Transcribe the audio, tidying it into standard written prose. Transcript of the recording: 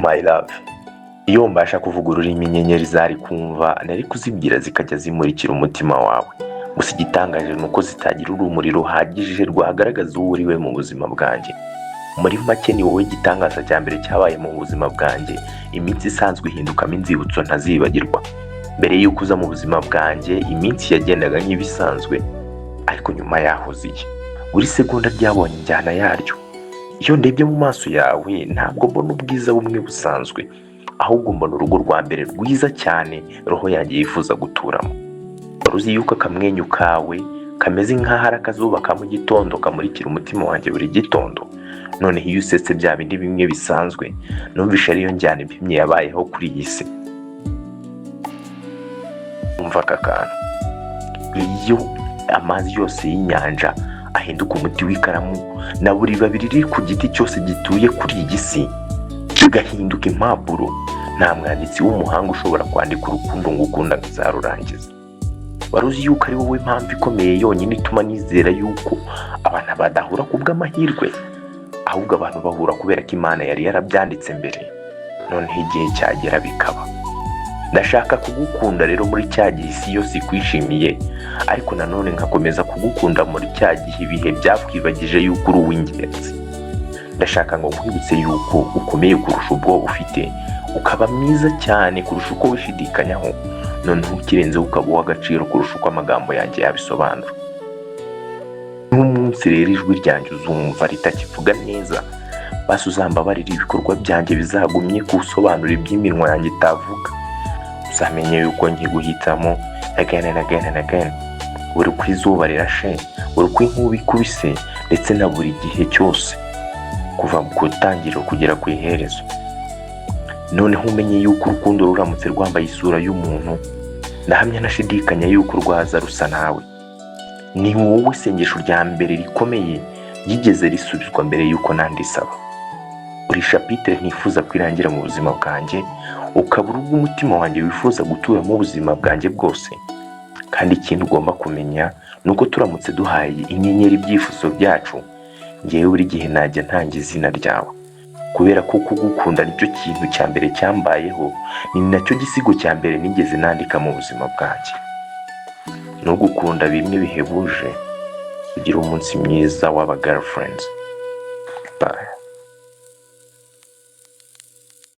My love, iyo mbasha kuvuga ururimi inyenyeri zari kumva, nari kuzibwira zikajya zimurikira umutima wawe. Gusa igitangaje ni uko zitagira urumuri ruhagije rwagaragaza uwo uri we mu buzima bwanjye. Muri make, ni wowe gitangaza cya mbere cyabaye mu buzima bwanjye. Iminsi isanzwe ihindukamo inzibutso ntazibagirwa. Mbere y'uko uza mu buzima bwanjye, iminsi yagendaga nk'ibisanzwe, ariko nyuma yaho uziye, buri segonda ryabonye injyana yaryo. Iyo ndebye mu maso yawe, ntabwo mbona ubwiza bumwe busanzwe, ahubwo mbona urugo rwa mbere rwiza cyane roho yanjye yifuza guturamo. Wari uzi yuko akamwenyu kawe kameze nk'aho ari akazuba ka mu gitondo kamurikira umutima wanjye buri gitondo? Noneho iyo usetse bya bindi bimwe bisanzwe, numvishe ariyo njyana ipimye yabayeho kuri iyi si. Umva aka kantu: iyo amazi yose y'inyanja ahinduka umuti w'ikaramu, na buri babi riri ku giti cyose gituye kuri iyi si bigahinduka impapuro, nta mwanditsi w'umuhanga ushobora kwandika urukundo ngo ukunda nkazarurangiza. Wari uzi yuko ari wowe mpamvu ikomeye yonyine ituma nizera yuko abantu badahura ku bw'amahirwe, ahubwo abantu bahura kubera ko Imana yari yarabyanditse mbere, noneho igihe cyagera bikaba? Ndashaka kugukunda rero muri cya gihe isi yose ikwishimiye, ariko nanone nkakomeza kugukunda muri cya gihe ibihe byakwibagije yuko uri uw'ingenzi. Ndashaka ngo nkwibutse yuko ukomeye kurusha ubwoba ufite, ukaba mwiza cyane kurusha uko wishidikanyaho, noneho ukirenzeho ukaba uw'agaciro kurusha uko amagambo yanjye yabisobanura. N'umunsi rero ijwi ryanjye uzumva ritakivuga neza, basi uzambabarire, ibikorwa byanjye bizagumye gusobanura iby'iminwa yanjye itavuga. Uzamenye yuko nkiguhitamo again and again and again, buri uko izuba rirashe, buri uko inkuba ikubise, ndetse na buri gihe cyose kuva ku itangiriro kugera ku iherezo. Noneho umenye yuko urukundo ruramutse rwambaye isura y'umuntu, ndahamya ntashidikanya yuko rwaza rusa nawe. Ni wowe sengesho rya mbere rikomeye ryigeze risubizwa mbere yuko nandisaba. Buri chapitre ntifuza kwirangira mu buzima bwanjye, ukaba urugo umutima wanjye wifuza guturamo ubuzima bwanjye bwose. Kandi ikindi ugomba kumenya ni uko turamutse duhaye inyenyeri ibyifuzo byacu, ngewe buri gihe najya ntanga izina ryawe, kubera ko kugukunda nicyo kintu cya mbere cyambayeho, ni nacyo gisigo cya mbere nigeze nandika mu buzima bwanjye. Nugukunda bimwe bihebuje. Ugira umunsi mwiza w'aba girlfriends. Bye.